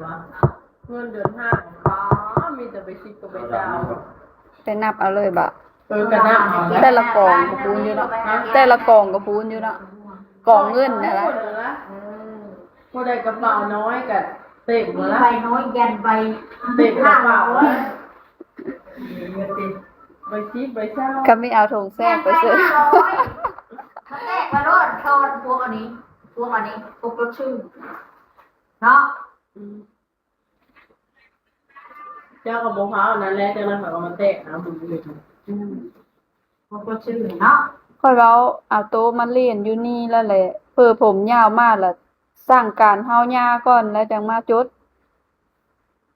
ເງິນເດືອນຫ້າ ອໍ ມີແຕ່ໃບສິບກັບໃບຊາວ ໄປນັບເອົາເລີຍບໍ? ເອີ ກະນັບເອົາ ແຕ່ລະກອງກະພູນຢູ່ເນາະ ແຕ່ລະກອງກະພູນຢູ່ເນາະ ກອງເງິນຫັ້ນລະ ເອີ ຜູ້ໃດກະເປົານ້ອຍກະເຕັມ ມີລະ ໃບນ້ອຍຢັນໃບ ເຕັມກະເປົາ ໃບສິບໃບຊາວ ກະມີເອົາຖົງແຊກໄປຊື້ ມາແຕກມາໂລດ ທອນພວກອັນນີ້ ພວກອັນນີ້ ພວກລົດຊື່ເນາະ ອືມ ເຈົ້າກະບໍ່ພາວນັ້ນແຫຼະ ຈັ່ງນັ້ນເຂົາກະມາແຕກເອົາມື້ອື່ນ ອືມ ພວກລົດຊື່ເນາະ ຂ້ອຍເວົ້າເອົາໂຕມາລ້ຽນຢູ່ນີ້ລະແຫຼະ ເຜີຜົມຍາວມາລະ ສັ່ງການເຮົາຍ່າກ່ອນ ແລ້ວຈັ່ງມາຈົດ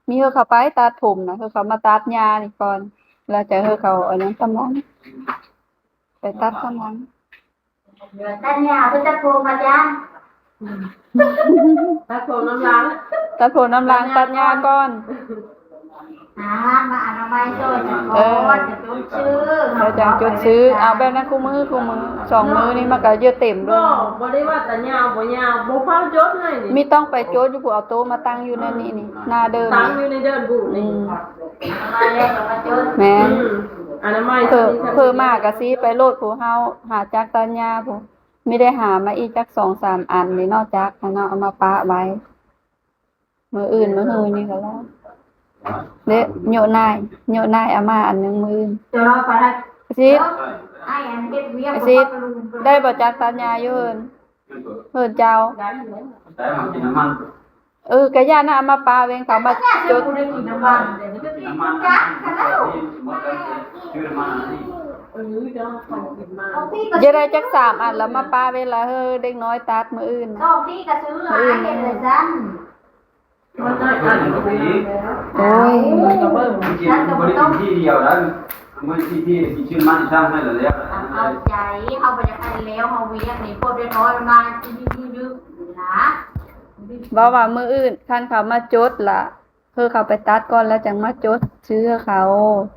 ມີເຮີເຂົາໄປຕັດຜົມນະ ເຮີເຂົາມາຕັດຫຍ້ານີ້ກ່ອນ ແລ້ວຈັ່ງເຮີເຂົາເອົາຫຍັງຕາມຫຼັງ ໄປຕັດຕາມຫຼັງ ຕັດຫຍ້າ ເພິ່ນຕັດຜົມອາຈານ ຕັດຜົມນຳຫຼັງ ຕັດຜົມນຳຫຼັງ ຕັດຫຍ້າກ່ອນ ອ່າ ມາອະນາໄມຊ່ອຍກັນກ່ອນ ເອີ ຈົດຊື່ ແລ້ວຈັ່ງຈົດຊື່ ເອົາແບບນັ້ນຄູ່ມື້ ຄູ່ມື້ ສອງມື້ນີ້ມັນກະເຢີະເຕັມເລີຍ ບໍ່ ບໍ່ໄດ້ວ່າຕາຍາວບໍ່ຍາວ ບໍ່ພາວຈົດໃຫ້ນີ້ ມີຕ້ອງໄປຈົດຢູ່ພຸ້ນ ເອົາໂຕະມາຕັ້ງຢູ່ໃນນີ້ນີ້ ໜ້າເດີມ ຕັ້ງຢູ່ໃນເດີ່ນບຸນີ້ ອືມ ແມ່ນ ອືມ ອະນາໄມ ເຜີ ເຜີມາກະຊິໄປໂລດ ຜູ້ເຮົາຫາຈັກຕັດຫຍ້າພຸ້ນ ມີໄດ້ຫາມາອີກຈັກສອງສາມອັນນີ້ເນາະ ຈັກຫັ້ນເນາະ ເອົາມາປະໄວ້ ມື້ອື່ນມື້ຮືນີ້ກະລອ ເດ້ ໂຍະນາຍ ໂຍະນາຍເອົາມາອັນໜຶ່ງມື້ອື່ນ ຊິ ໄດ້ບໍ່ຈັກຕັດຫຍ້າຢູ່ເຮີນ ເຮີນເຈົ້າ ເອີ ກະຢ້ານນະ ເອົາມາປະເວັນ ເຂົາມາຈົດ ຢາກໄດ້ຈັກສາມອັນລະມາປະເວັນລະ ເຮີ ເດັກນ້ອຍຕັດມື້ອື່ນ ມື້ອື່ນ ມັນໜ້ອຍອັນ ໂອ້ຍ ມັນກະເບິ່ງ ມັນບໍ່ໄດ້ກິນທີດຽວນະ ມື້ທີ ທີ ຊິຊື້ມັນສ້າງໃຫ້ລະແລ້ວ ເອົາໃຈ ເຮົາບໍ່ຢາກໃຫ້ແລ້ວ ເຮົາວຽກນີ້ ພວກເດັກນ້ອຍມັນມາຢື້ໆ ລະ ເວົ້າວ່າມື້ອື່ນ ຄັນເຂົາມາຈົດລະ ເຮີເຂົາໄປຕັດກ່ອນ ແລ້ວຈັ່ງມາຈົດຊື່ເຂົາ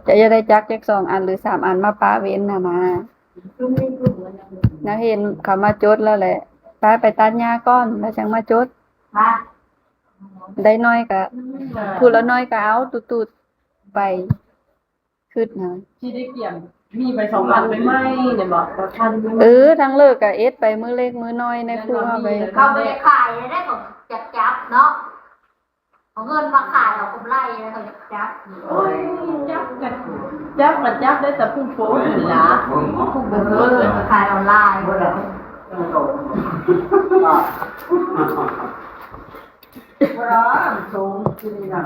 ຈະຢາກໄດ້ຈັກ ຈັກສອງອັນ ຫຼື ສາມອັນ ມາປະເວັນຫັ້ນນະ ນາເຫັນເຂົາມາຈົດແລ້ວແຫຼະ ໄປ ໄປຕັດຫຍ້າກ່ອນ ແລ້ວຈັ່ງມາຈົດ ໄດ້ໜ້ອຍກະ ຜູ້ລະໜ້ອຍກະເອົາຕຸດໆໄປ ຄຶດນະ ຊິໄດ້ກຽມມີໃບສອງພັນໃໝ່ໆ ແມ່ນບໍ່? ເອີ ທັງເລີກກະເອັດໄປມື້ເລັກມື້ນ້ອຍໃນຄົວໄປ ເຂົາບໍ່ໄດ້ຂາຍໄດ້ ເຂົາຈັບເນາະ ເອົາເງິນມາຂາຍເອົາກຳໄລ ເຂົາຈັບ ໂອ້ຍ ຈັບກະ ຈັບກະຈັບໄດ້ແຕ່ຜູ້ໂພສຫັ້ນລະ ຜູ້ບໍ່ໂພສ ເອີ ຂາຍອອນລາຍ ບໍ່ລະ ບໍ່ລະ ສົງຢູ່ນີ້ນະ.